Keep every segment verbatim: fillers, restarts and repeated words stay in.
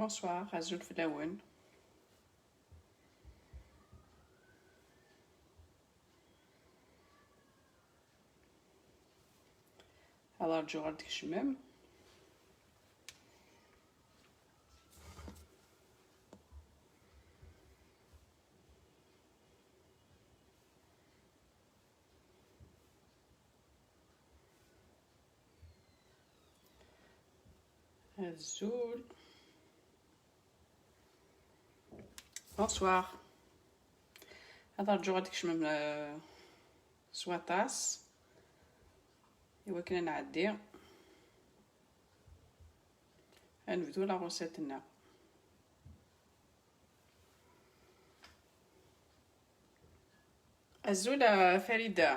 Bonsoir, azul fell-awen. Ad rǧuɣ ad d-tkecmem. Azul. Bonsoir. Ad rǧuɣ ad d-tkecmem, eh, s waṭas iwakken ad nɛeddi. Ad nebdu la recette-nneɣ. Azul a Farida.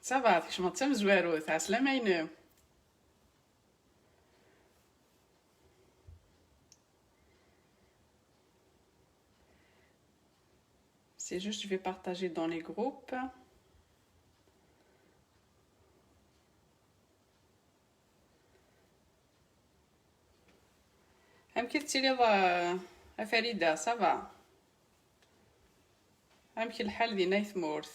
Ça va, tkecmeḍ d tamezwarut, ɛeslama-inem. C'est juste, je vais partager dans les groupes. Amek i tettiliḍ a, a Farida, ça va? Amek lḥal dinna i tmurt?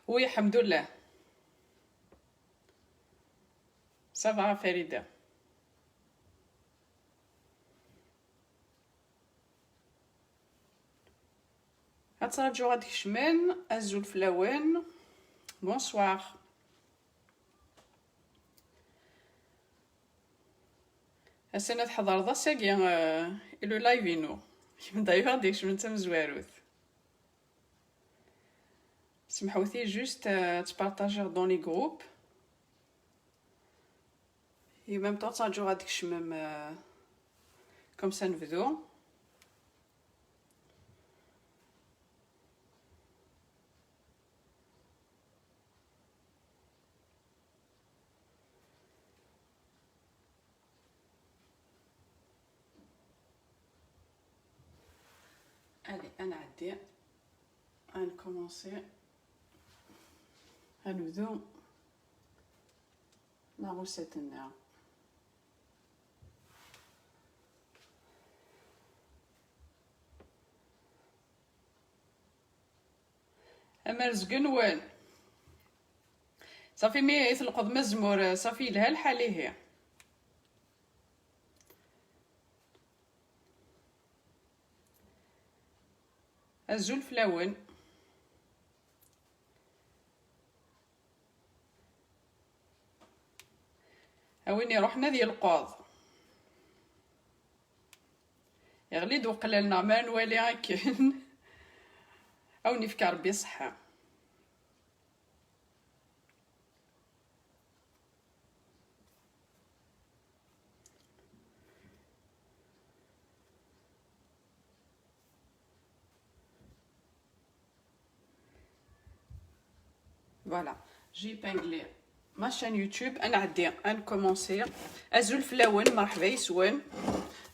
Oui, الحمد لله. Ça va, Farida. Ad ttṛaǧuɣ ad kecmen. Azul fell-awen. Bonsoir. Ass-a ad tḥeḍreḍ ass-agi, euh, i le live-inu. Kemm d'ailleurs ad d-ikecmen d tamezwarut. Semḥewt-iyi juste, euh, ad ttpartajiɣ dans les groupes. Et même temps, ttṛaǧuɣ ad tkecmem, euh, comme ça nebdu. Allez, ad nɛeddi. Ad nkumansi. Ad nebdu la recette-nneɣ. Amerẓg-nwen. Ṣafi, mi i tleqḍem azemmur, ṣafi, yelha lḥal, ihi. Azul fell-awen. A win iruḥen ad yelqeḍ. Iɣli-d uqlal-nneɣ mi ara nwali akken. A wen-ifk Ṛebbi ṣṣeḥḥa. Voilà, j'ai épinglé ma chaîne YouTube. Ad nɛeddi, ad nkumansi. Azul fell-awen, merḥba yes-wen.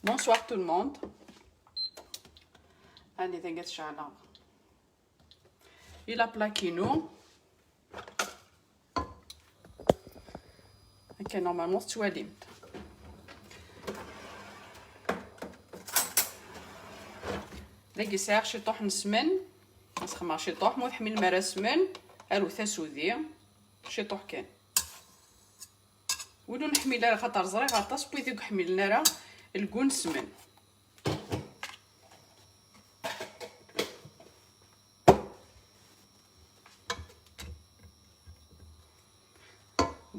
Bonsoir tout le monde. Allez, dagi ad ceɛleɣ i la plaque-inu. Akka, normalement tettwalim-t. Dagi sɛiɣ ciṭuḥ n ssmen. Ad sxedmeɣ ciṭuḥ, ma ur tḥemmlem ara ssmen, arut asudi. Ciṭuḥ kan. Win ur neḥmil ara, xaṭer ẓriɣ aṭas n wid ur ḥmilen ara lgu n ssmen.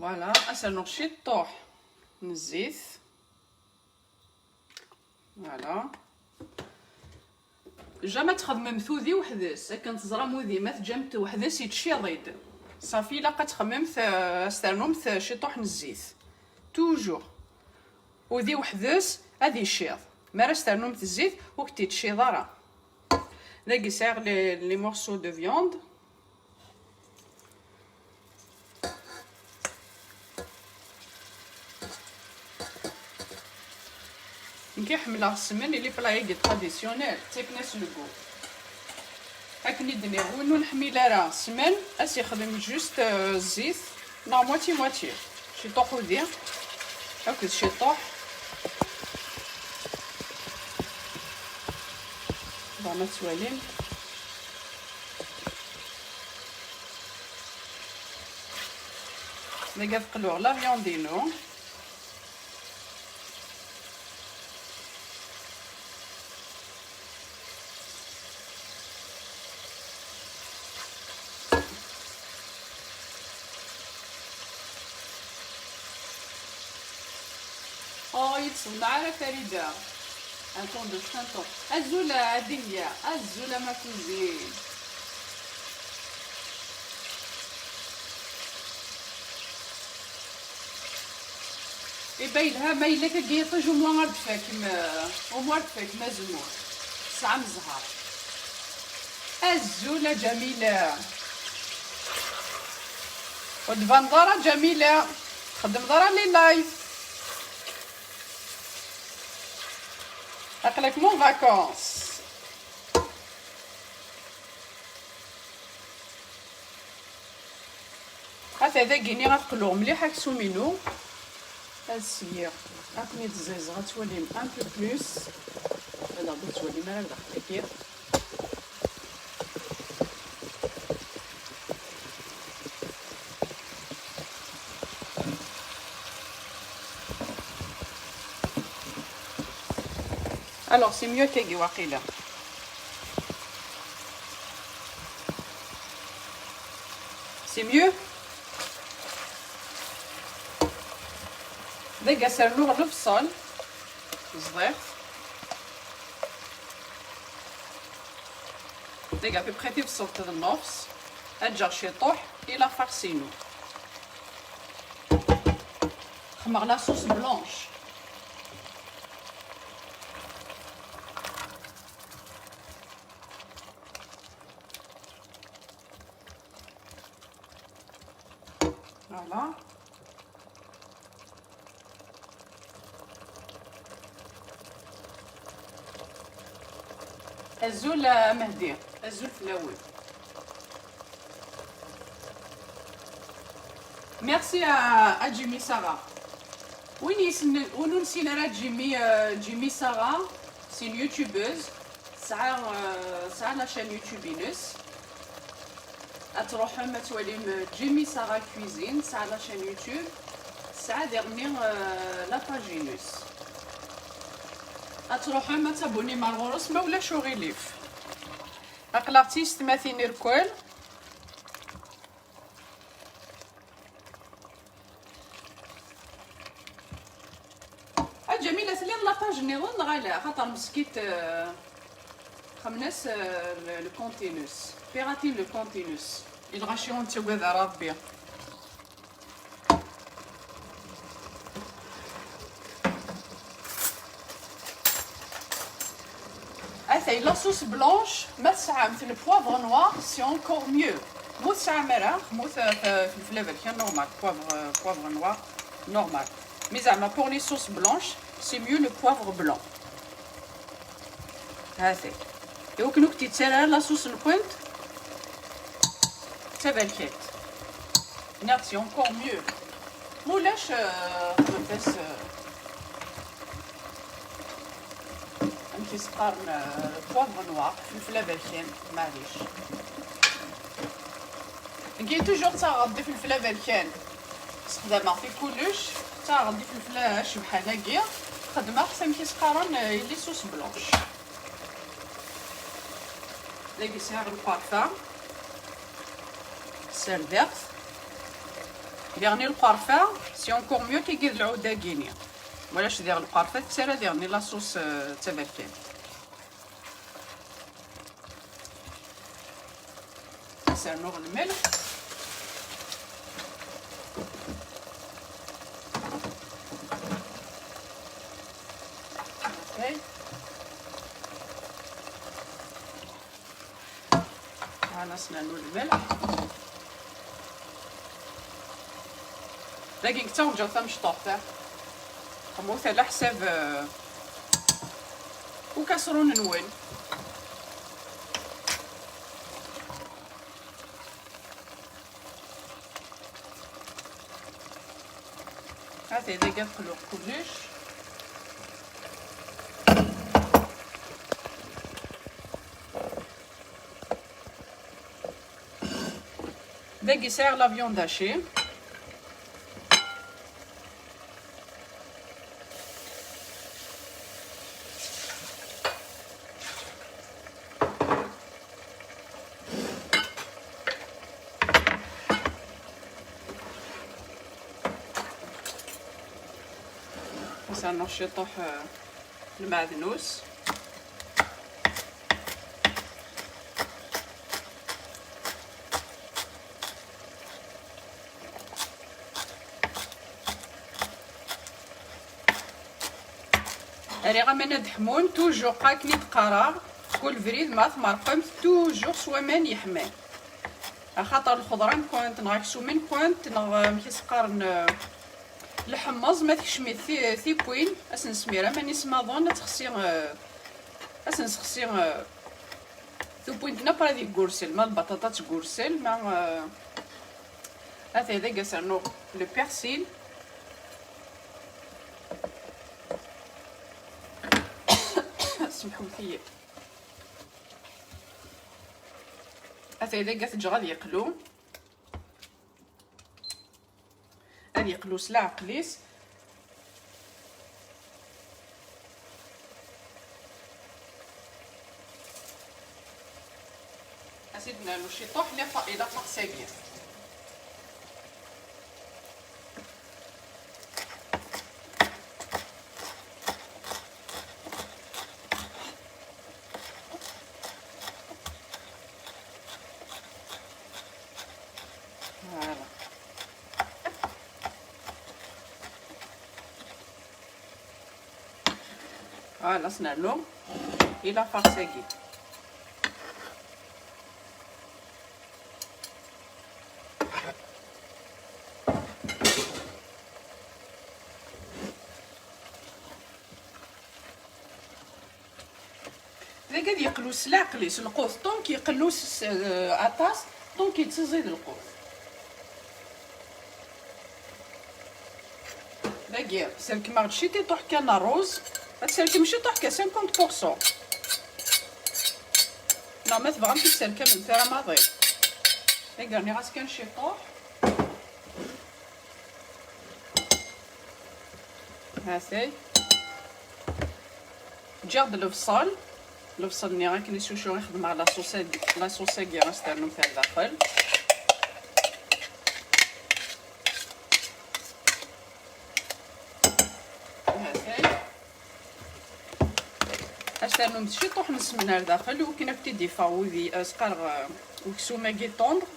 Voilà, ad s-rnuɣ ciṭuḥ n zzit. Voilà. Jamais txedmemt udi weḥd-s, akken teẓram udi ma teǧǧamt weḥd-s yettciḍ-id. Ṣafi, ilaq ad txemmemt, euh, ad s-ternumt ciṭuḥ n zzit. Toujours. Udi weḥd-s ad icciḍ. Mi ara s-ternumt zzit, ur k-t-ittciḍ ara. Dagi sɛiɣ les, les morceaux de viande. Nekk ḥemmleɣ ssmen, i les plats-agi traditionnels, ttaken-as le goût. Akken i d-nniɣ, win ur neḥmil ara ssman, ad s-yexdem juste, euh, zzit, neɣ moitié moitié. Ciṭuḥ udi akked ciṭuḥ. Bon, ad twalim. Dagi ad qluɣ la viande-inu. Oh, ur yi-d-tsemmeɛ ara Farida. Attends, de temps. Azul a Dinya, azul a ma cousine. Iba yelha ma yella tagi yiṭij, umu ar d-fakem, umu ar d-fakem azemmur. Tesɛam zzher. Azul a Ǧamila. Ur d-tbaneḍ ara Ǧamila. Txeddmeḍ ara les lives. Aql-akem en vacances. Ata dagini ad qluɣ mliḥ aksum-inu. Ad syiɣ akken i d-ẓiẓeɣ, ad twalim un peu plus. Ad aɣ-d-twalim ara daxel-agi. Alors, c'est mieux akkagi waqila. C'est mieux. Dagi ad s-rnuɣ lebṣel. Ẓḍiɣ. Dagi à peu près tibṣelt d nnefs. Ad ǧǧeɣ ciṭuḥ i la farce-inu. Xedmeɣ la sauce blanche. Voilà. Azul a Mehdi, azul fell-awen. Merci à, à Jimmy Sarah. Win yessnen, win ur nessin ara Jimmy, euh, Jimmy Sarah, c'est une youtubeuse. Tesɛa, euh, tesɛa la chaîne YouTube-ines. Ad truḥem ad twalim, euh, Jimmy Sarah Cuisine, tesɛa la chaîne YouTube. Tesɛa diɣenni, euh, la page-ines. Ad truḥem ad tabunim ar ɣur-s ma ulac uɣilif. Aql-aɣ d tiyessetmatin irkel. A Ǧamila, tliḍ la page nniḍen neɣ ala? Xaṭer meskint, euh, xemnas, euh, le, le compte-ines. Piratin le compte-ines. I lɣaci ur nettagad ara Rebbi. Atay, la sauce blanche, ma tesɛamt le poivre noir, c'est encore mieux. Ma ur tesɛam ara, ma ur t-, t-, ifelfel aberkan, normal, poivre, euh, poivre noir, normal. Mais zeɛma pour les sauces blanches, c'est mieux le poivre blanc. Hatay. Iwakken ur k-tt-yettarra ara la sauce-nkent d taberkant. Nniɣ-d c'est encore mieux. Ma ulac, euh, xedmet-as, euh, amek i s-qqaren, euh, poivre noir, ifelfel aberkan, maɛlic. Nekki toujours ttaɣeɣ-d ifelfel aberkan, sexdameɣ-t i kullec, ttaɣeɣ-d ifelfel acebḥan-agi, xeddmeɣ-t amek i s-qqaren, euh, les sauces blanches. Dagi sɛiɣ lqerfa, ssardeɣ-t. Diɣen lqerfa, c'est encore mieux kigi d lɛud-agi-ni. Walac diɣ lqerfa tettarra diɣen la sauce, euh, d taberkant. Ad s-rnuɣ lmelḥ. Okay. Ad as-nernu lmelḥ. Dagi netta ur ǧǧeɣ tamecṭuḥt, eh. Xemmut ala ḥsab, eh, ukaṣrun-nwen. Ata dagi ad qluɣ kullec. Dagi sɛiɣ la viande hachée. Ad s-rnuɣ ciṭuḥ, eh, lmeɛdnus. Riɣ aman ad ḥmun, toujours akken i d-qqareɣ, kul brid ma tmerqemt, toujours s waman yeḥman. Axaṭer lxeḍra-nkent, neɣ aksum-nkent, neɣ, eh, amek i s-qqaren, eh, lḥemmeẓ, ma tekcem-it ti-, tiwwin, ad s-nesmir aman isemmaḍen, ad texsi, eh, ad s-nessexsi, eh, tiwwin-nni après ad yeggursel, ma lbaṭaṭa ad tggursel, ma, eh, Atay dagi ad s-rnuɣ le persil. Semḥut-iyi. Atay dagi ad t-ǧǧeɣ ad yeqlu. Ad yeqlu s leɛqel-is. Ad s-id-nernu ciṭuḥ la fa-, la farce-agi. Voilà. Voilà, ad s-nernu i la farce-agi. Dagi ad yeqlu s leɛqel-is, lqut, donc yeqlu s, s, eh, aṭas, donc yettiẓid lqut. Dagi, serkem-aɣ-d ciṭiṭuḥ kan ṛṛuz, ad tserkem ciṭuḥ kan cinquante pour cent. Neɣ ma tebɣam ad tserkem tara maḍi. Dagi rniɣ-as kan ciṭuḥ. Hatay. Ǧǧiɣ-d lebṣel. Lebṣel-nni akken isucu i xedmeɣ la sauce-agi, la sauce-agi ad s-ternumt ar daxel. Hatay. Ad s-ternumt ciṭuḥ n ssmen ar daxel, iwakken ad k-id-iffeɣ wudi, eh, s-qqareɣ, eh, weksum-agi tendre.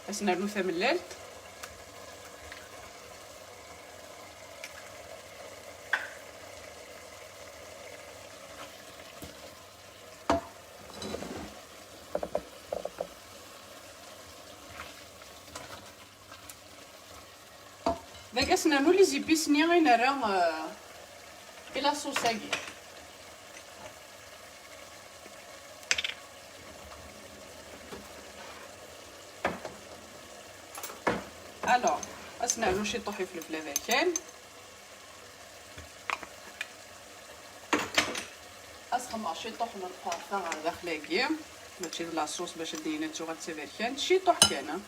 Ad s-nernu tamellalt. Dagi ad s-nernu les épices-nni i nerra, euh, i la sauce-agi. Alors, ad s-nernu ciṭuḥ ifelfel aberkan. Ad s-xemmeɣ ciṭuḥ n lqerfa ɣer daxel-agi, mačči d la sauce bac ad d-yini tuɣal d taberkant, ciṭuḥ kan, ah.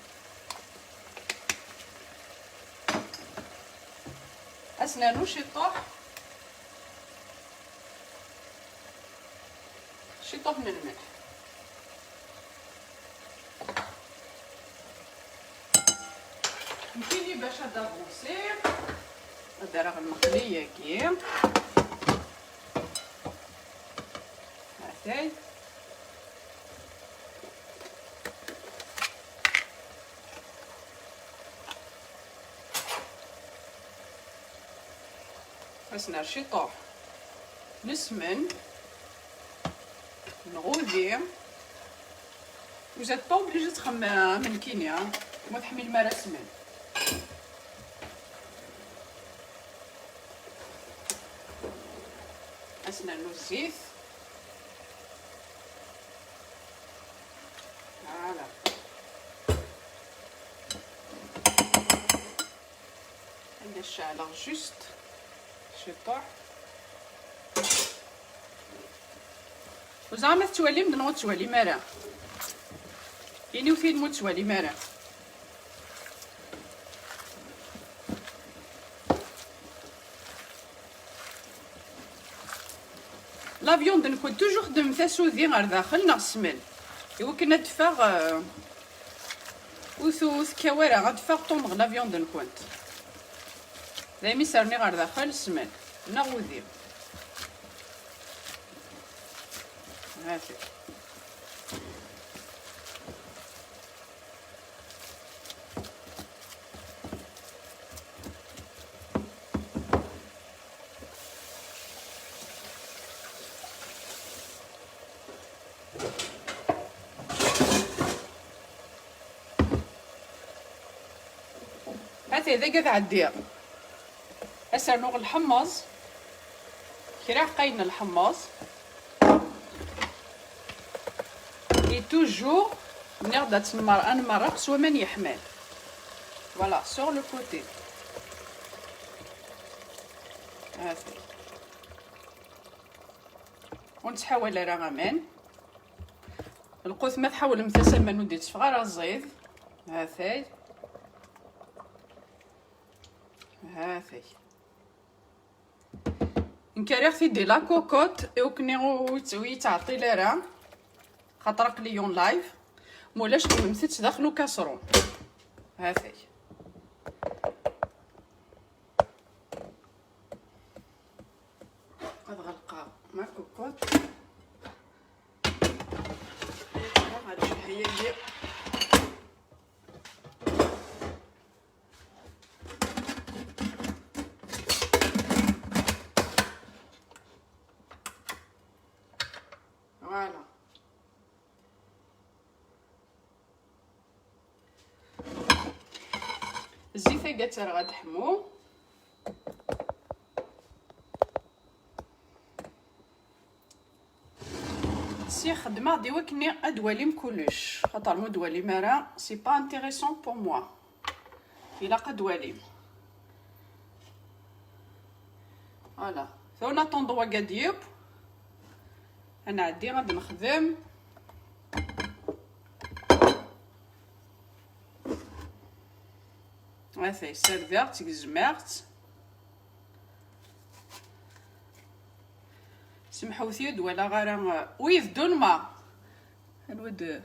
Ad s-nernu ciṭuḥ, ciṭuḥ n lmelḥ. Nekkini bac ad avansiɣ, ad rreɣ lmeqli-agi. Atay. Ad s-nerr ciṭuḥ n ssmen, nɣudi. Vous êtes pas obligé ad txemmem am nekkini, ah, ma ur tḥemmlem ara ssmen. Ad s-nernu zzit. Ceɛleɣ juste ciṭuḥ. Ur ẓriɣ ma tettwalim-d neɣ ur tettwalim ara. Iniwt-iyi-d ma ur tettwalim ara. La viande-nkent toujours xedmemt-as udi ɣer daxel neɣ ssmel, iwakken ad d-teffeɣ, euh, ur tu-, ur tekkaw ara, ad d-teffeɣ tendre la viande-nkent. Daymi s-rniɣ ɣer daxel ssmel neɣ udi. Hati. Hati dagi ad ɛeddiɣ. Ad s-rnuɣ lḥemmeẓ. Kra ḥqayen n lḥemmeẓ. Et toujours, nniɣ-d ad tt-nmer-, ad nmerreq s waman yeḥman. Voilà, sur le côté. Hati. Ur nettḥawal ara aman. Lqut ma tḥawlemt-as aman ur d-itteffeɣ ara ẓid. Hatay. Hatay. Nkariɣ-t-id di la cocotte, i wakken ur yettɛeṭṭil ara, xaṭer aql-iyi en live. Ma ulac, xedmemt-t daxel ukaṣrun. Hatay. Ad ɣelqeɣ ma cocotte. Ad cehhiyagi. Voilà. Zzit-agi ad terɣ ad teḥmu. Si xedmeɣ-d i wakken ad d-twalim kullec, xaṭer ma ur d-twalim ara, c'est pas intéressant pour moi. Ilaq ad d-twalim. Voilà. Tura en attendant wagi ad d-yeww. Ad nɛeddi ad nexdem. Atay, ssardeɣ-tt, gezmeɣ-tt. Semḥewt-iyi ur d-walaɣ ara, euh, oui, d Dulma. Anwa d-,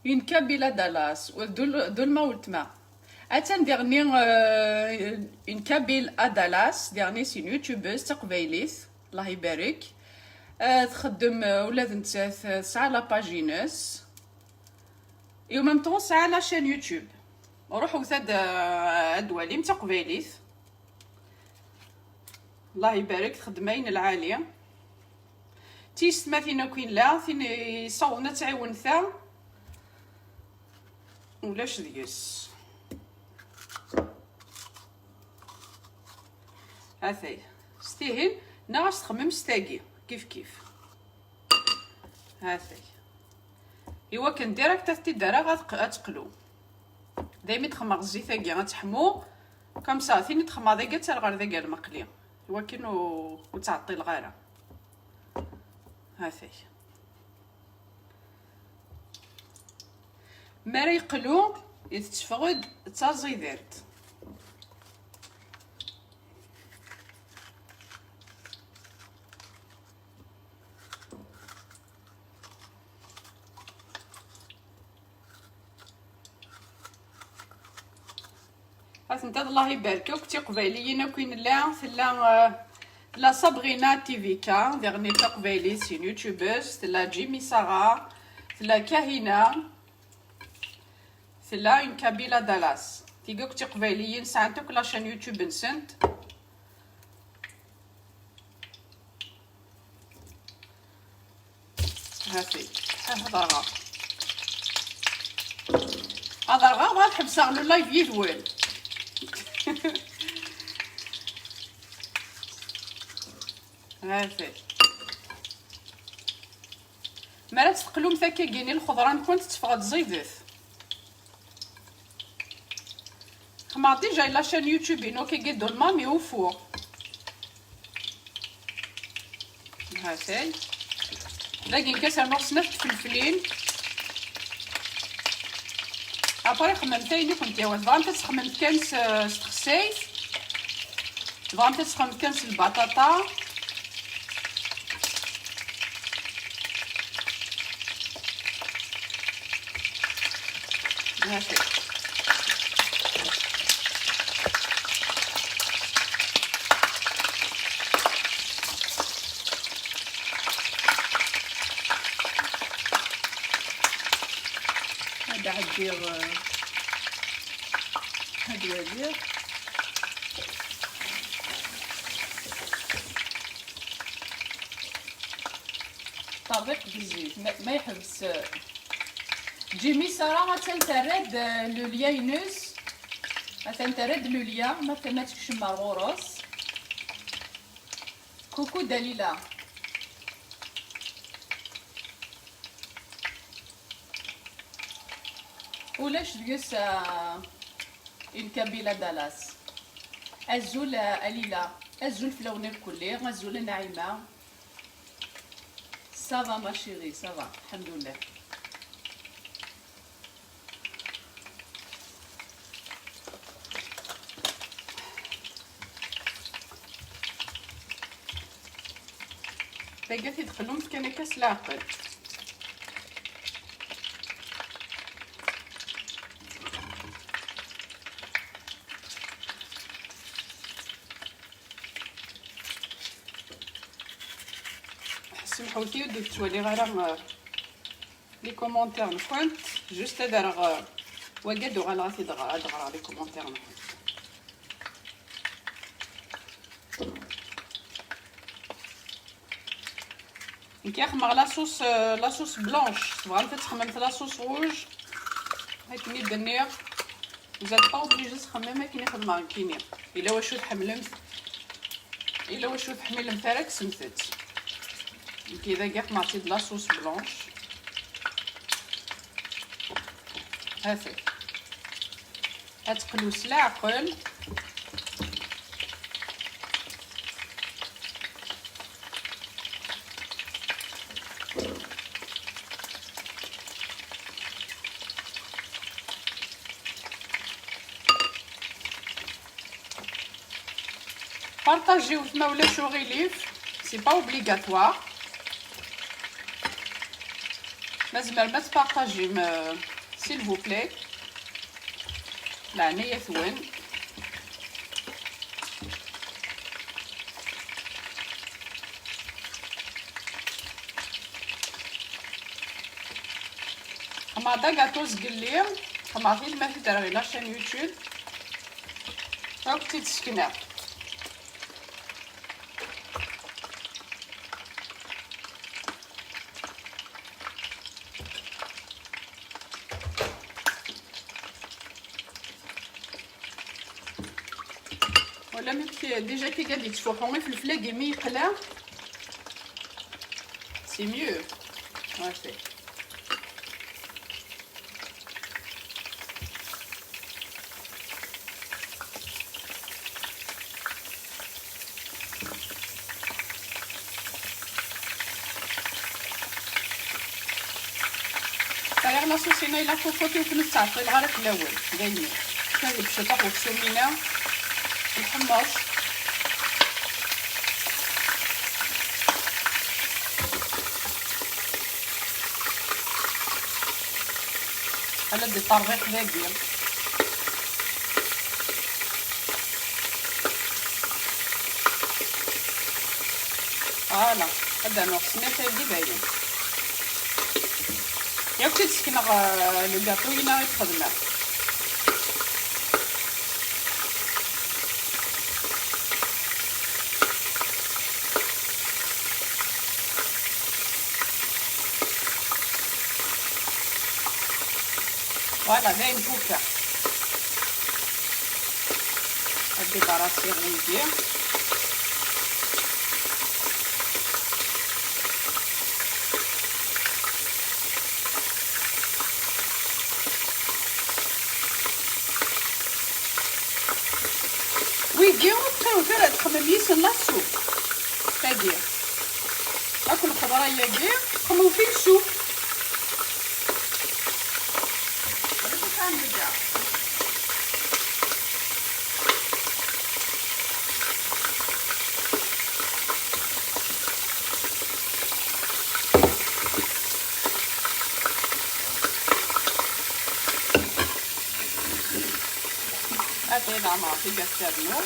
une Kabyle à Dallas, d Dul-, Dulma weltma. Attan diɣenni, euh, une Kabyle à Dallas, diɣenni c'est une youtubeuse taqbaylit, Allah ibarek. Euh, txeddem, euh, ula d nettat, euh, tesɛa la page-ines. Et en même temps, tesɛa la chaîne YouTube. Ruḥewt ad, ad d-twalim taqbaylit. Allah ibarek, txeddem ayen lɛali. Tiyessetmatin akk yella, tin yessawḍen ad tɛiwen ta, ulac deg-s. Atay. S tihin, neɣ ad s-txemmem s tagi, kif kif. Hatay. Iwakken direct ad t-id-rreɣ ad q-, ad teqlu. Daymi d-xemmeɣ zzit-agi ad teḥmu. Comme ça, tin i d-xemmeɣ dagi ad terr ɣer dagi ar lmeqli. Iwakken ur, ur ttɛeṭṭileɣ ara. Hatay. Mi ara yeqlu, tetteffeɣ-d d taẓidert. Atent-a, Allah ibarek akk tiqbayliyin akk i nella. Tella, eh, tella Sabrina T V K, diɣenni taqbaylit, c'est une youtubeuse, tella Jimmy Sarah, tella Kahina, tella une Kabyle à Dallas. Tigi akk tiqbayliyin sɛant akk la chaîne YouTube-nsent. Hati, ad ɣreɣ. Ad ɣreɣ, ad ḥebseɣ le live yid-wen. Hati. Mi ara tt-teqlumt akkagini lxeḍra-nkent teffeɣ-d ẓidet. Xedmeɣ déjà la chaîne YouTube-inu, Kiki Dolma, mais au four. Ha-t-ay. Dagi nekk ad s-rnuɣ snat tfelflin. Après xemmemt ayen i kent-yehwan. Tebɣamt ad txemmemt kan s, s texsayt, tebɣamt ad txemmemt kan s lbaṭaṭa. Ha-t-ay. Ad ɛeddiɣ, eh, ad waliɣ. Ṭṭerḍiq di zzit, ma, ma yeḥbes, eh, Jimmy, Sarah, attan terra-d, eh, le lien-ines. Attan terra-d le lien, ma, ma tekcem ar ɣur-s. Coucou Dalila. Ulac deg-s, ah, une Kabyle à Dallas. Azul, ah, a Lila. Azul fell-awen irkelli. Azul a Naïma. Ça va ma chérie, ça va. Alḥemdulillah. Tagi i d-tqellumt kan akka s leɛqel. Semḥut-iyi, ur d-ttwaliɣ ara, euh, les commentaires-nkent. Juste ad rreɣ, euh, wagi ad uɣaleɣ ad t-id-ɣ-, ad ɣreɣ les commentaires-nkent. Nekk xedmeɣ la sauce, euh, la sauce blanche. Tebɣamt ad txedmemt la sauce rouge, akken i d-nniɣ, vous êtes pas obligés ad txedmem akken i xedmeɣ nekkini. Yella wacu tḥemmlemt, yella wacu ur tḥemmlemt ara, kksemt-tt. Nekk dagi xedmeɣ-tt-id la sauce blanche. Ha-t-ay. Ad teqlu s leɛqel. Partagiwet ma ulac uɣilif, c'est pas obligatoire. Ma tzemrem ad tpartagim, euh, s'il vous plaît. Leɛnaya-twen. Xedmeɣ-d agaṭu zgelli, xedmeɣ-t-id ma t-id-rreɣ i la chaîne YouTube. Ad kent-id-sekneɣ. Wala mi k-, déjà kika d-yettfuḥu ifelfel-agi mi yeqla, c'est mieux. Ouais, c'est. Sɛiɣ la sauce-ina i la cocotte, ur ken-ttɛeṭṭileɣ ara fell-awen. Daymi kan deg ciṭuḥ uksum-ina, lḥemmeṛ. Ala d ṭṭerḍiq dagi. Voilà, ad d-rnuɣ snat-agi dayen. Yak tt-id-sekneɣ, euh, le gâteau-ina i txedmeɣ. Voilà, dayen fukkeɣ. Ad débarrassiɣ wigi. Tagi ur teqqimemt ara ad txemmem yis-sen la soupe. Tagi akk lxeḍra-agi txemmem fi soupe. Ataya d ɛemṛa tigert ternu.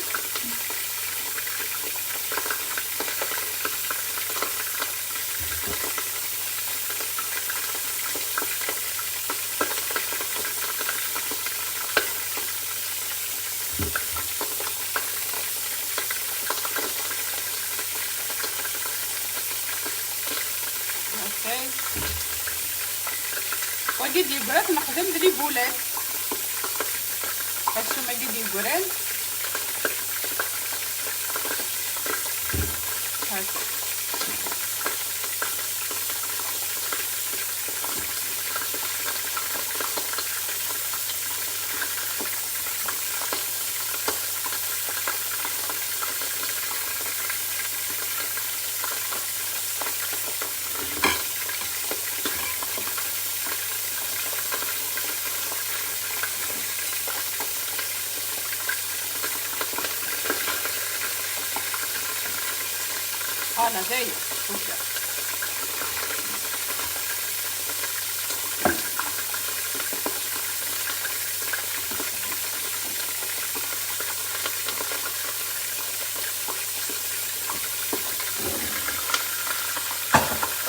Okay. Wagi d-yeggra ad t-nexdem d les boulettes. Aksum-agi d-yeggran. Haka. Voilà, ça y est, faut faire.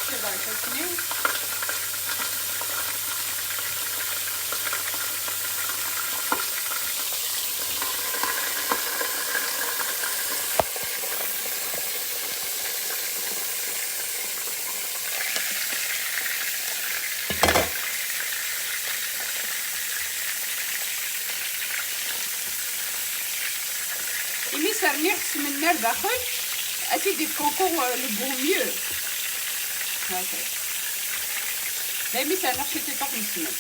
C'est bon, continue. Imi s-rniɣ ssmen ar daxel, ad t-id-yefk encore le goût mieux. Haka. Daymi s-rniɣ ciṭiṭuḥ n ssmen.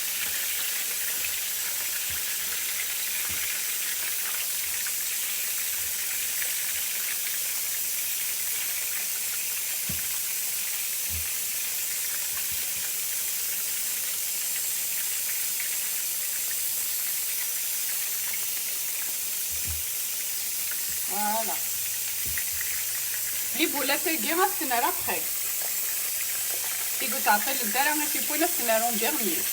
Voilà. Les boulettes-agi ad ten-nerr après. Tigut ɛṭilent ara i tiwwin ad ten-nerr en dernier.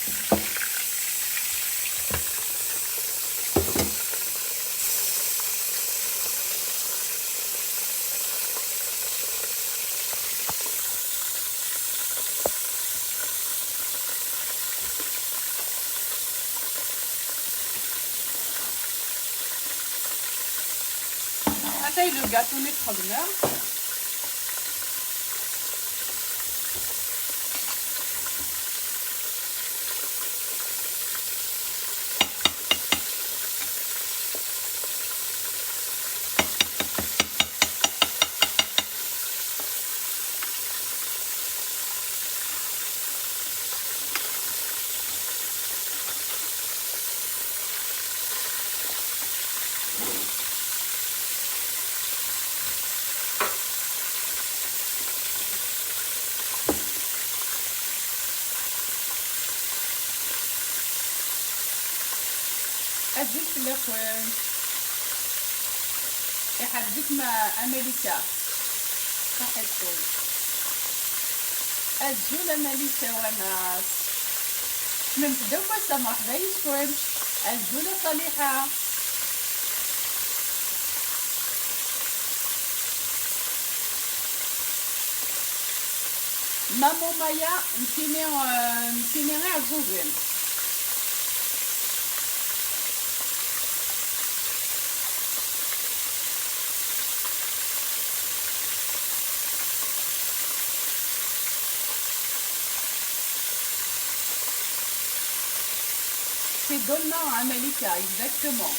Atay le gâteau-nni txedmeɣ. Azul fell-akent. Iḥerz-ikem a Malika. Saḥit-wen. Azul a Malika Wanas. Kemmlemt-d akk ass-a, mṛeḥba yes-wen. Azul a Ṣaliḥa. Mamu Maya, nekkini, eh, nekkini Iɛeẓẓugen. C'est Dolma à Malika, exactement.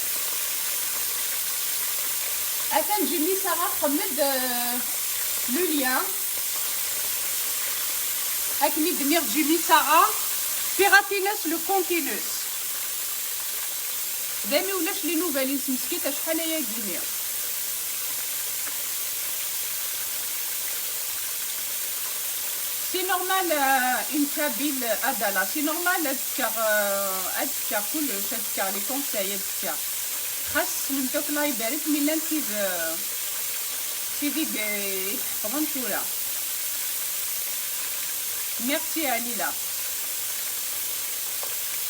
Atan Jimmy Sarah txemmem-d, euh, le lien. Akken i d-nniɣ Jimmy Sarah, pirate-ines le compte-ines. Daymi ulac les nouvelles-ines meskint acḥal ayagi-nni. Normal, euh, une kabyle Adala, c'est normal, ad fkeɣ, euh, ad fkeɣ kullec, ad fkeɣ les conseils, ad fkeɣ. Xas tessnemt akk la ibaret mi llan tid, euh, tid i d-, i d-ḥefḍen tura. Merci a Lila.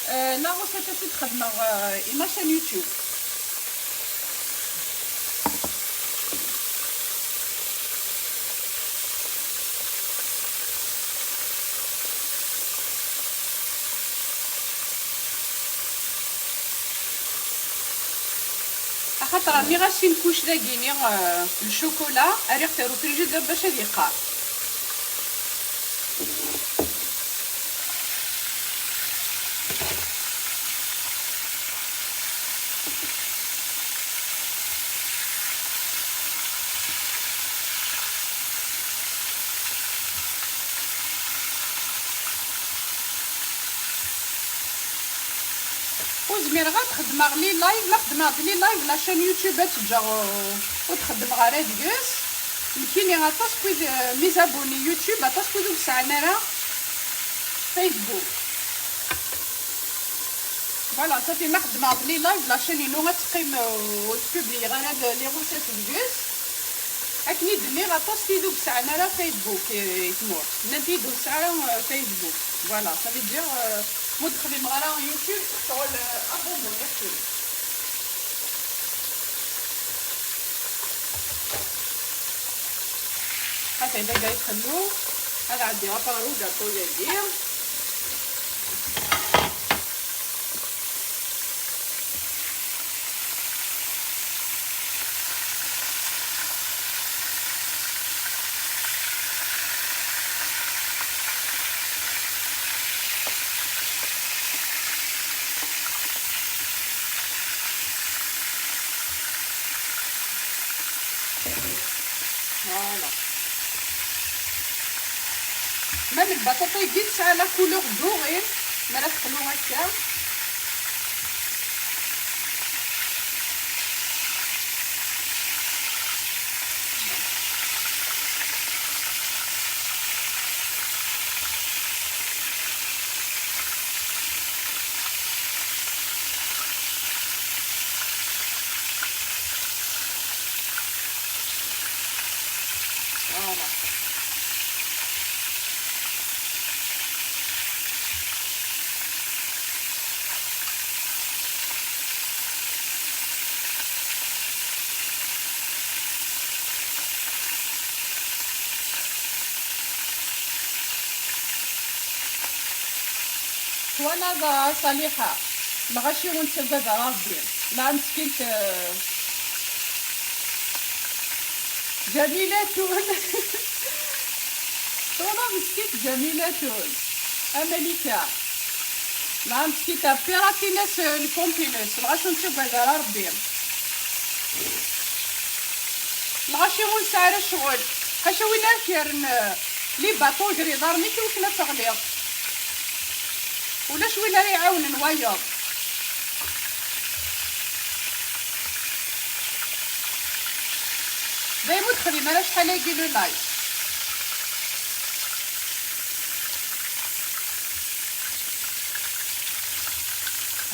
Euh, la recette ad tt-id-xedmeɣ, euh, i ma chaîne YouTube. Axaṭer rniɣ-as sin kuc dagini, euh, le chocolat, rriɣ-t ar ufrijider bac ad yeqqar. Ur zmireɣ ad xedmeɣ les lives, ma xedmeɣ-d les lives, la chaîne YouTube ad teǧǧeɣ, ur, ur d-xeddmeɣ ara deg-s. Nekkini aṭas n wid, euh, mes abonnés YouTube, aṭas n wid ur yesɛan ara Facebook. Voilà, ça fait ma xedmeɣ-d les lives, la chaîne-inu ad teqqim, euh, ur spubliyeɣ ara d-, les recettes deg-s. Akken i d-nniɣ, aṭas n wid ur yesɛan ara Facebook, eh, i tmurt. Nnant-iyi-d ur nesɛi ara, eh, Facebook. Voilà, ça veut dire, eh, ma ur d-xdimeɣ ara YouTube, ccɣel, eh, abonnement, yeqqim. Ata dagi ay txellu, ad ɛeddiɣ ɣer ugaṭu-yagi. Voilà. Même lbaṭaṭa-agi tesɛa la couleur dorée, mi ara teqlu akka. Voilà. Twalaḍ a Ṣaliḥa, lɣaci ur nettagad ara Ṛebbi. La meskint, eh, Ǧamilatun. Twalaḍ meskint Ǧamilatun. A Malika. La meskint Ṛebbi ṛatin-as, eh, lkumpinus. Lɣaci ur nettagad ara Ṛebbi. Lɣaci ur nesɛi ara ccɣel. Ḥaca win ara k-yerren, eh, les bâtons gar iḍarren-ik i wakken ad teɣliḍ. Ulac win ara iɛawnen wayeḍ. Dayem ur d-texdim ara acḥal-agi le live.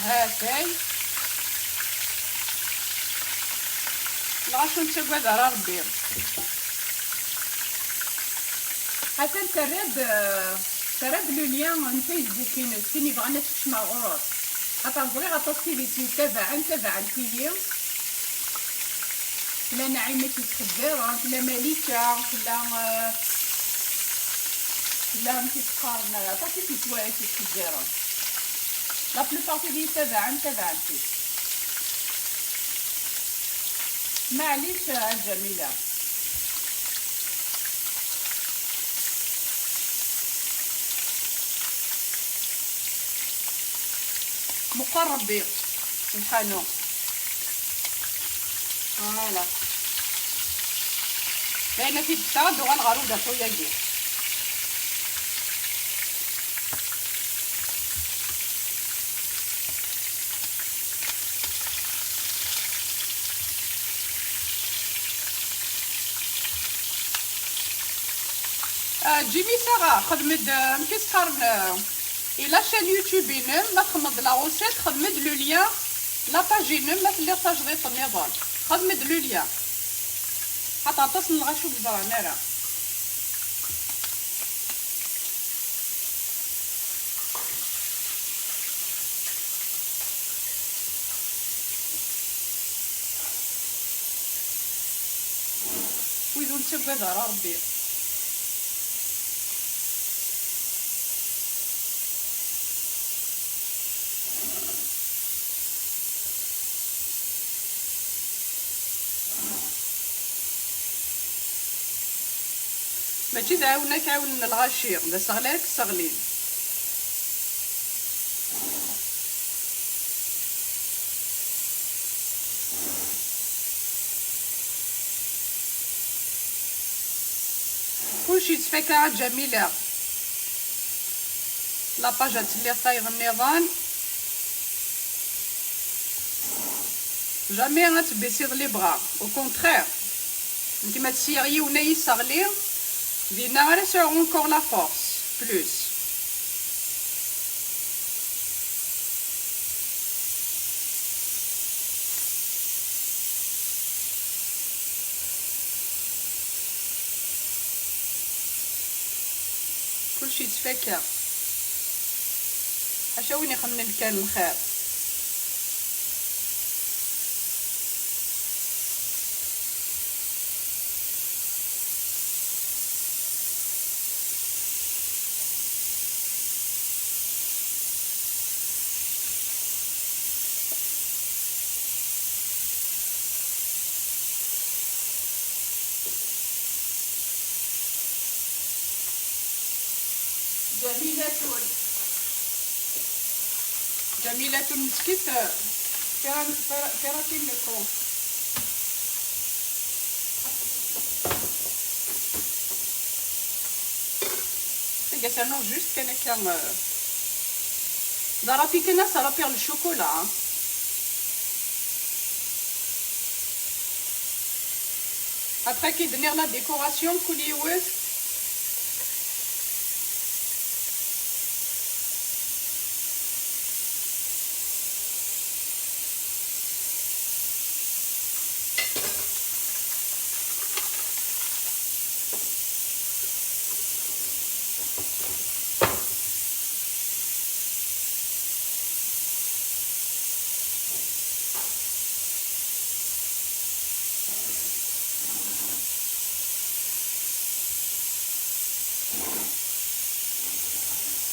Hatay. Lɣaci ur nettagad ara Ṛebbi. Atan terra-d, terra-d le lien n Facebook-ines, tin yebɣan ad tekcem ar ɣur-s. Xaṭer ẓriɣ aṭas tid i tt-yettabaɛen, tabaɛent-iyi. Tella Naɛima i tt-yettqeddiren, tella Malika, tella, eh, tella amek i tt-qqaren, aṭas i tt-yettwa-, i tt-yettqeddiren. La plupart tid i yi-ttabaɛen, tabaɛent-itt. Maɛlic a Ǧamila. Meqqer Rebbi lḥanu. Voilà. Dayen ad t-id-kkseɣ, ad d-uɣal ɣer ugaṭu-yagi. Jimmy Sarah, xdem-d, euh, amek i s-qqaren, euh, i la chaîne YouTube-inem, ma txedmeḍ la recette, xdem-d le lien, la page-inem, ma telliḍ tajdiṭ nniḍen. Xdem-d le lien. Xaṭer aṭas n lɣaci ur yeẓran ara. Wid ur nettagad ara Ṛebbi. Mačči d aɛiwen ad k-ɛiwnen lɣaci, d aseɣli ara k-sseɣlin. Kullec yettfaka a Ǧamila. La page ad telliḍ tayeḍ nniḍen. Jamais ad tbessiḍ les bras. Au contraire. Nekk ma ssiɣ yiwen ad yi-sseɣli, dinna ara sɛuɣ encore la force. Plus. Kullec yettfaka. Ḥaca win ixemmen kan lxir. جميلة. جميلة مسكت. Fera-, fera-, feratin le con. Tagi ad ternuɣ juste kan akka, euh, d arapi kan, ad s-rapiɣ le chocolat, hein. Après, ad k-id-nniɣ la décoration, kul yiwet.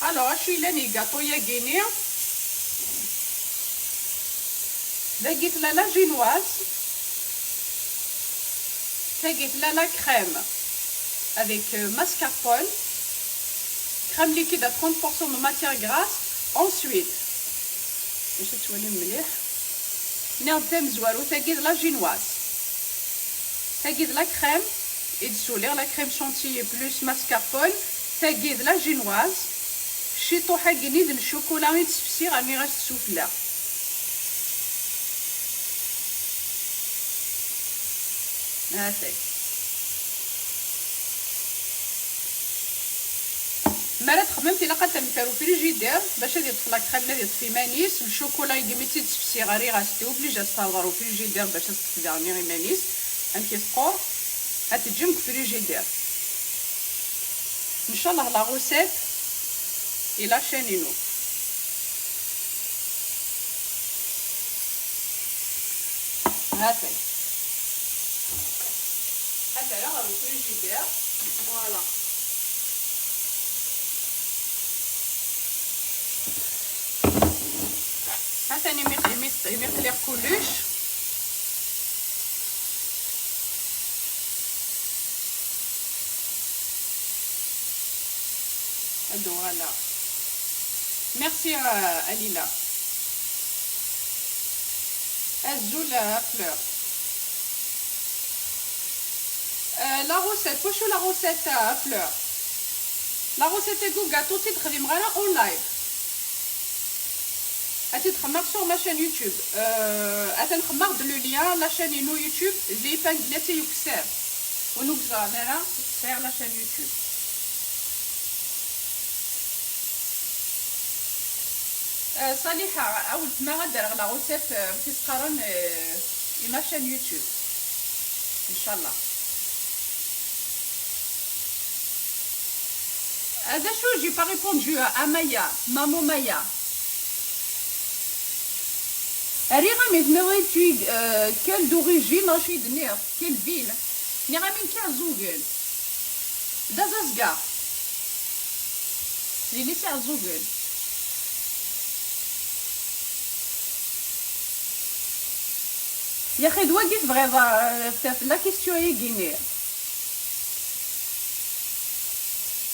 Alors, acu yellan i gâteau-yagi-ni? Dagi tella la génoise, tagi tella la crème avec, euh, mascarpone, crème liquide à trente pour cent de matière grasse. Ensuite, je suis mliḥ. Nniɣ-d tamezwarut, tagi d la génoise. Tagi d la crème i d-suliɣ, la crème chantilly plus mascarpone. Tagi d la génoise. Ciṭuḥ-agi-nni d ccukula i d-sefsiɣ, rniɣ-as-d sufella. Ha-t-ay. Mi ara txemmemt, ilaq ad terremt ar ufrijidir bac ad yeṭṭef la crème, ad yeṭṭef iman-is. Ccukula-agi mi tt-id-sefsiɣ, rriɣ-as-t, obligé ad s-terreḍ ar ufrijidir bac ad s-teṭṭef daɣen iman-is. Amek i teqqur, ad teǧǧem deg ufrijidir. Ncallah la recette i la chaîne-inu. Ha-t-ay. Ad t-rreɣ ɣer ufrijidir. Voilà. Ha-t-an imi, imi, imi qliɣ kullec. Ad uɣaleɣ. Merci, euh, a Lila. Azul, euh, a Fleur. Euh, la recette, wacu la recette, euh, a Fleur? La recette-agi n ugatu ur tt-id-xdimeɣ ara en live. Ad tt-id-xemmeɣ sur ma chaîne YouTube. Euh, atan xemmeɣ-d le lien la chaîne-inu YouTube, d l'épingle-nni i yukser. Win ur yeẓran ara, sɛiɣ la chaîne YouTube. Euh, Saliha, a weltma, ad d-rreɣ la recette, euh, tis qqaren, euh, i ma chaîne YouTube. Inchallah. Ah, d acu, j'ai pas répondu à, à Maya, maman Maya. Rriɣ-am-d, tenniḍ-iyi-d, euh, quelle d'origine, acu i d-tenniḍ, quelle ville? Nniɣ-am-d Iɛeẓẓugen. D azazga. D yelli-s Iɛeẓẓugen. Yaxi d wagi tebɣiḍ, euh, la question-agi-nni?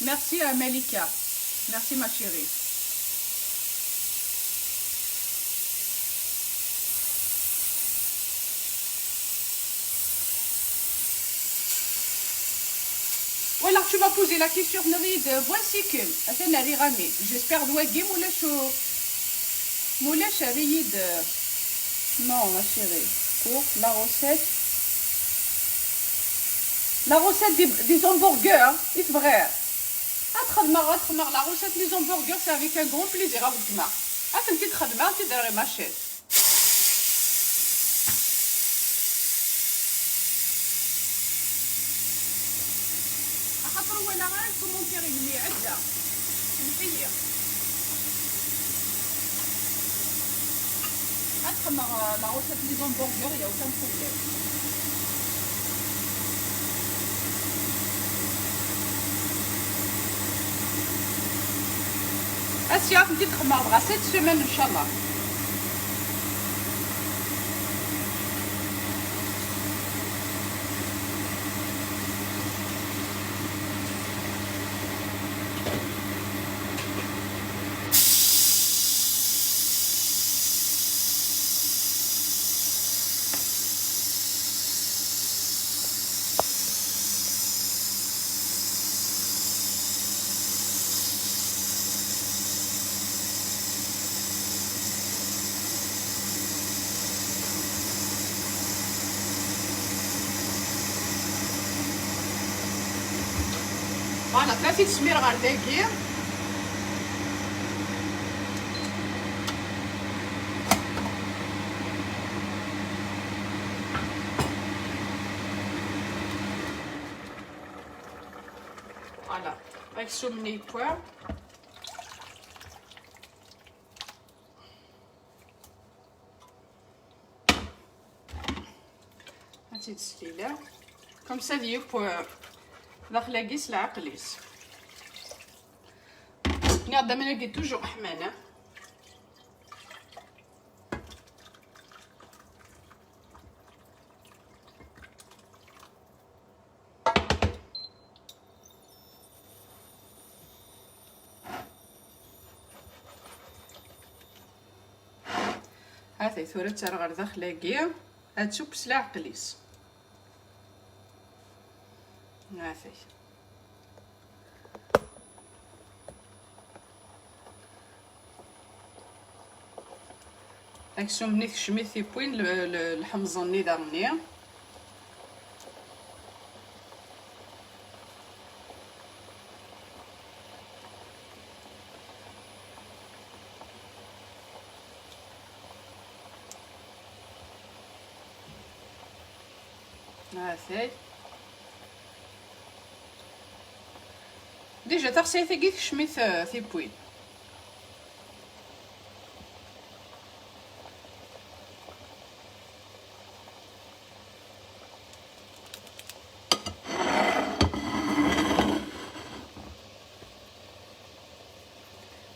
Merci à Malika. Merci, ma chérie. Voilà, tu m'as posé la question, tenniḍ-iyi-d, euh, bu wansi-kem? Atan rriɣ-am-d. J'espère d wagi, ma ulac u-, ma ulac, err-iyi-d, euh, non, ma chérie. Pour la recette. La recette des, des hamburgers, i tebɣiḍ? Ad xedmeɣ, ad xedmeɣ la recette les hamburgers, c'est avec un grand plaisir, a weltma. Ad tent-id-xedmeɣ, ad tent-id-rreɣ i ma chérie. Axaṭer ur walaɣ ara lkumuntir-inem iɛedda. Semḥ-iyi. Ad xedmeɣ, euh, la recette des hamburgers, y a aucun problème. Asya, ad tent-id-xedmeɣ dɣa cette semaine, inchallah. Voilà, tlata i tesmir ɣer dagi. Voilà, aksum-nni yewwa. Ad tt-id-slileɣ. Comme ça, ad yeww, euh, daxel-agi s leɛqel-is. Nniɣ-d aman-agi toujours ḥman, ah. Hatay, tura ttarra ɣer daxel-agi, ad tṣubb s leɛqel-is. Hatay. Aksum-nni tekcem-it tiwwin, l-, l-, lḥemẓ-nni daɣen-nni. Hatay. Déjà, taxsayt-agi tekcem-it, euh, tiwwin.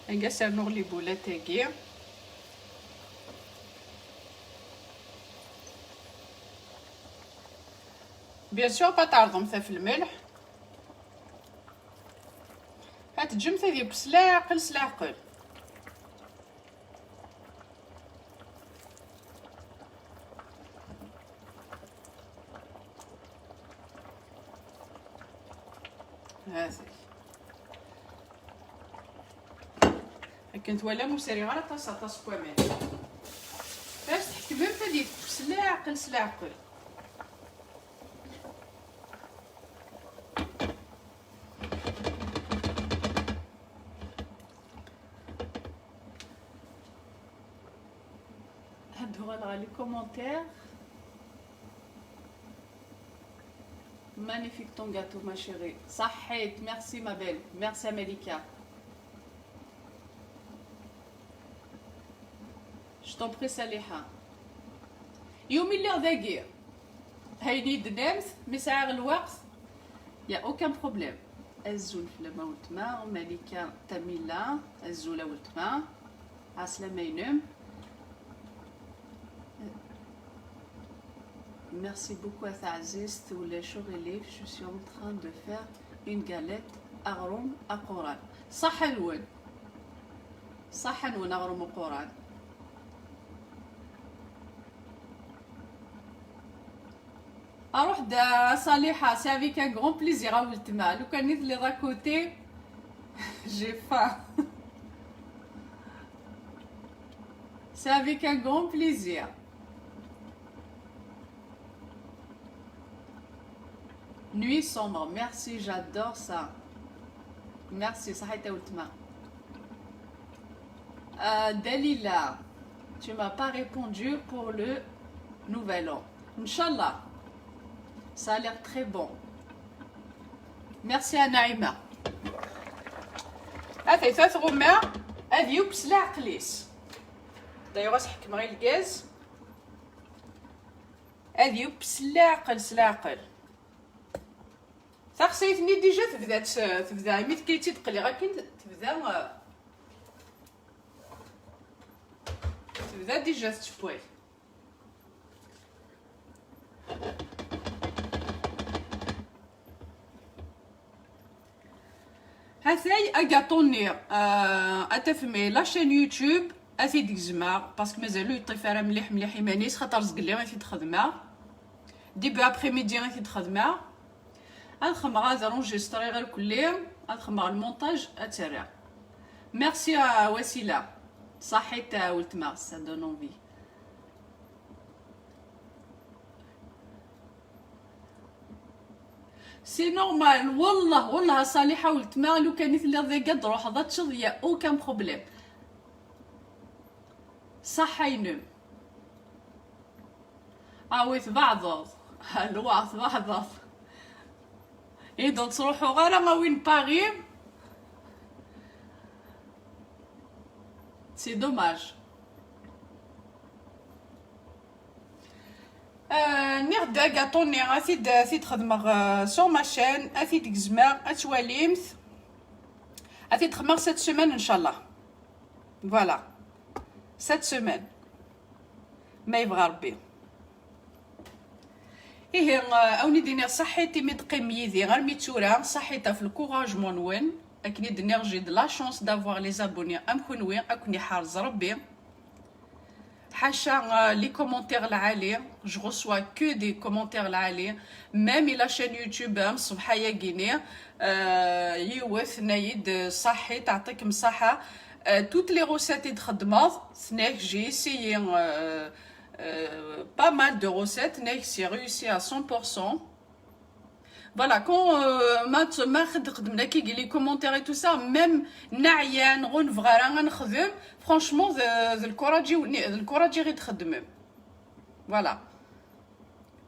Anga sernuɣ libulat-agi. Bien sûr, pas tɛerḍemt ɣef lmelḥ. Ad teǧǧemt ad yeww s leɛqel, s leɛqel. Hati. Akken twalam, ur sriɣ ara aṭas, aṭas n waman. Bas tḥekmemt ad yekf s leɛqel, s leɛqel. Ad uɣaleɣ ɣer les commentaires. Magnifique ton gâteau, ma chérie. صحيت, merci ma belle, merci à Malika. Je t'en prie, Saliha. Yumi lliɣ dagi. Ayen i d-tennamt, mi sɛiɣ lweqt, y a aucun problème. Azul fell-am a weltma Malika Tamila, azul a weltma. Ɛeslama-inem. Merci beaucoup a taɛzizt, ulac uɣilif, je suis en train de faire une galette aɣrum aquran. Ṣaḥa-nwen. Ṣaḥa-nwen aɣrum aquran. Aruḥ-d a Saliḥa, c'est avec un grand plaisir a weltma. Lukan i telliḍ à côté, j'ai faim. C'est avec un grand plaisir. Nuit sombre, merci, j'adore ça. Merci, صحيت a weltma. Euh, Dalila, tu m'as pas répondu pour le nouvel an. Inch'Allah. Ça a l'air très bon. Merci a Naïma. Atay, ta tɣumma, ad yukk s leɛqel-is. D'ailleurs, ad s-ḥekmeɣ i lgaz. Ad yukk s leɛqel, s leɛqel. Taxsayt-nni déjà tebda, tebda, imi tekka-tt-id qliɣ akken, tebda, euh, tebda déjà tettewway. Hatay agaṭu-nni, euh, ad tafem la chaîne YouTube, ad t-id-gezmeɣ, parce que mazal ur yeṭṭif ara mliḥ, mliḥ iman-is, xaṭer zgelli i t-id-xedmeɣ. Début après-midi i t-id-xedmeɣ. Ad xedmeɣ, ad enregistriɣ irkelli, ad xedmeɣ le montage, ad tt-rreɣ. Merci a Wasila. Ṣaḥit a weltma, ça donne envie. C'est normal, wallah, wallah a Saliḥa weltma, lukan i telliḍ dagi ad d-truḥeḍ ad teččeḍ, y a aucun problème. Ṣaḥa-inem. Awi tbeɛdeḍ. Lweɛd tbeɛdeḍ. I d ur ttruḥuɣ ara a win Paris. C'est dommage. Euh, nniɣ-d agaṭu-nni ad t-id, ad t-id-xedmeɣ, euh, sur ma chaîne, ad t-id-gezmeɣ, ad twalimt. Ad t-id-xedmeɣ cette semaine, inchallah. Voilà. Cette semaine. Ma yebɣa Rebbi. Ihi, euh, a wen-id-iniɣ ṣaḥit imi d-teqqimem yid-i armi d tura, ṣaḥit ɣef l'encouragement-nwen. Akken i d-nniɣ, j'ai de la chance d'avoir les abonnés am kenwi, ad ken-iḥrez Rebbi. Ḥaca, euh, les commentaires lɛali, je reçois que des commentaires lɛali. Même i la chaîne YouTube, euh, mṣebḥa-yagi-ni, euh, yiwet tenna-yi-d, euh, ṣaḥit, teɛṭikem ṣaḥa. Euh, toutes les recettes i d-txeddmeḍ, tenna-k, j'ai essayé, euh, euh, pas mal de recettes, tenna-k, c'est réussi à cent pour cent. Voilà, quand, euh, ma t-, ma xed-, xedmen akka les commentaires et tout ça, même neɛya, neɣ ur nebɣi ara ad nexdem, franchement, d, d lkuraǧ i wen-, d lkuraǧ i ɣ-id-txeddmem. Voilà.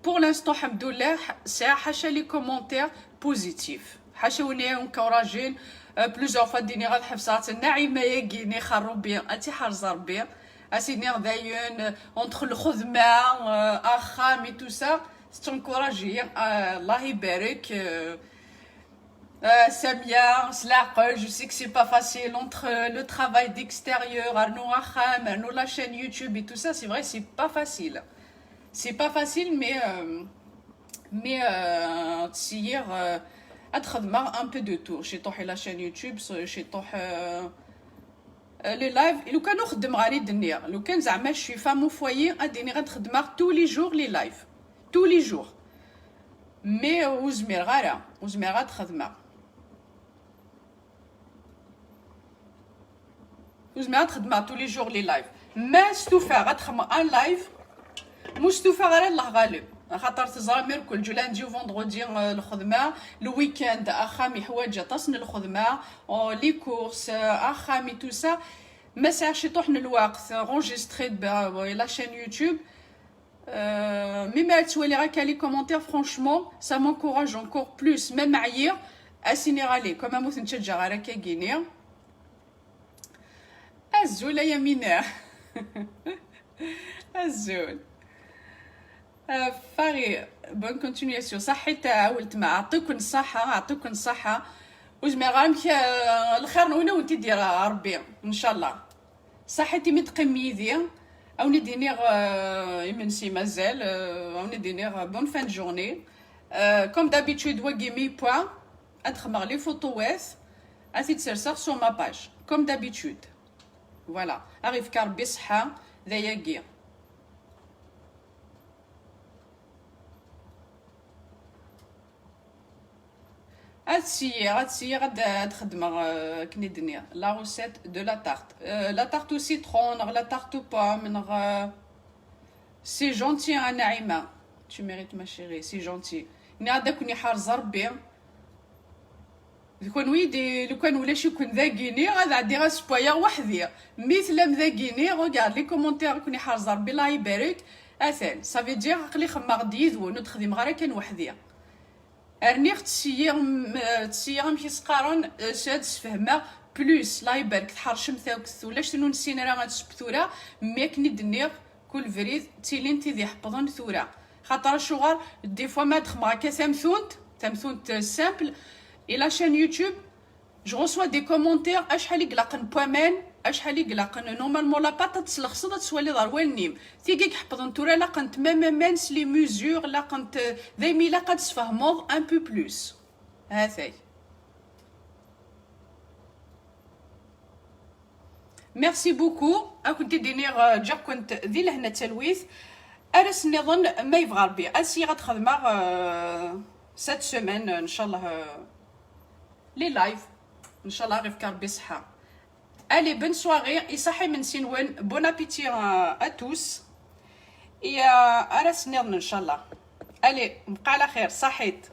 Pour l'instant, ḥemdullah, sɛiɣ ḥaca les commentaires positifs. Ḥaca win i encouragin, euh, plusieurs fois d-iniɣ ad ḥebseɣ, Naɛima-agi-ni xerrubi, ad tt-iḥrez Rebbi. Ad s-iniɣ dayen, euh, entre lxedma, euh, axxam et tout ça, tettencourage-iyi, euh, Allah ibarek, euh, euh, Samia, s leɛqel, je sais que c'est pas facile, entre, euh, le travail d'extérieur, rnu axxam, rnu la chaîne YouTube et tout ça, c'est vrai, c'est pas facile. C'est pas facile, mais, euh, mais, euh, ttesyiɣ, euh, ad xedmeɣ un peu de tout. Ciṭuḥ i la chaîne YouTube, ciṭuḥ, euh, euh, les lives. Lukan ur xeddmeɣ ara i d-nniɣ. Lukan zeɛma je suis femme au foyer, ad d-iniɣ ad xedmeɣ tous les jours les lives. Tous les jours. Mais, euh, ur zmireɣ ara. Ur zmireɣ ad xedmeɣ. Ur zmireɣ ad xedmeɣ tous les jours les lives. Ma stufaɣ ad xedmeɣ un live, mu stufaɣ ara, Allah ɣaleb. Axaṭer teẓram irkel, du lundi au vendredi, euh, lxedma, le week-end, axxam iḥwaǧ aṭas n lxedma, oh, les courses, euh, axxam et tout ça. Ma sɛiɣ ciṭuḥ n lweqt, enregistré-d la chaîne YouTube. Euh, mi ma ttwaliɣ akka les commentaires, franchement, ça m'encourage encore plus. Même ɛyiɣ, as-iniɣ allez, quand même ur ten-ttaǧǧaɣ ara akka gini. Azul a Yamina. Azul. Euh, Fari, bonne continuation. Saḥit a weltma, ɛṭiken ṣṣaḥa, ɛṭiken ṣṣaḥa. Ur zmireɣ amek, euh, lxir-nwen a wen-t-id-yerr Rebbi, ncallah. Saḥit imi d-teqqimem yid-i. A wen-id-iniɣ, euh, imensi mazal, euh, a wen-id-iniɣ, euh, bonne fin de journée. Euh, comme d'habitude, wagi mi yewwa, ad xedmeɣ les photos-wat, ad t-id-serseɣ sur ma page, comme d'habitude. Voilà, a ɣ-ifk Rebbi ṣṣeḥḥa d ayagi. Ad siyyiɣ, ad siyyiɣ, ad, ad xedmeɣ, euh, akken i d-nniɣ, la recette de la tarte. Euh, la tarte au citron, neɣ la tarte aux pommes, neɣ, euh, c'est gentil, a Naïma. Tu mérites, ma chérie, c'est gentil. Nniɣ-d ad ken-iḥrez Rebbi. D kunwi di, lukan ulac-iken dagini, ad ɛeddiɣ ad ssewwayeɣ weḥd-i. Mi tellam dagini, regarde les commentaires, ad ken-iḥrez Rebbi, Allah ibarek. Atan, ça veut dire, aql-i xemmeɣ-d yid-wen, ur d-xdimeɣ ara kan weḥd-i. Rniɣ-tt syiɣ, m-, tt syiɣ amek i s-qqaren, eh, s-, ad sfehmeɣ plus, Allah ibarek, tḥercemt akk, ulac tin ur nessin ara ad tesseww tura, mi akken i d-nniɣ, kul brid, ttilin tid iḥeppḍen tura. Xaṭer acuɣer, des fois ma d-xemmeɣ akka tamtunt, tamtunt, eh, simple, et la chaîne YouTube, je reçois des commentaires, acḥal i ilaqen n waman, acḥal i ilaqen, normalement la pâte ad teslexseḍ ad twaliḍ ar wallen-im. Tigi i iḥeppḍen tura laqent même aman s les mesures, laqent, eh, daymi ilaq ad tesfehmeḍ un peu plus. Hatay. Merci beaucoup. Ad kent-id-iniɣ, euh, ǧǧiɣ-kent di lehna d talwit. Ar ass nniḍen, ma yebɣa Rebbi, ad syiɣ ad xedmeɣ, euh, cette semaine, ncallah, euh, les lives. Ncallah, ɣef Rebbi ṣṣeḥḥa. Allez, bonne soirée. Iṣaḥ imensi-nwen. Bon appétit, euh, à tous. Et, euh, ar ass nniḍen, ncallah. Allez, nbqa ɛla xir. Saḥit.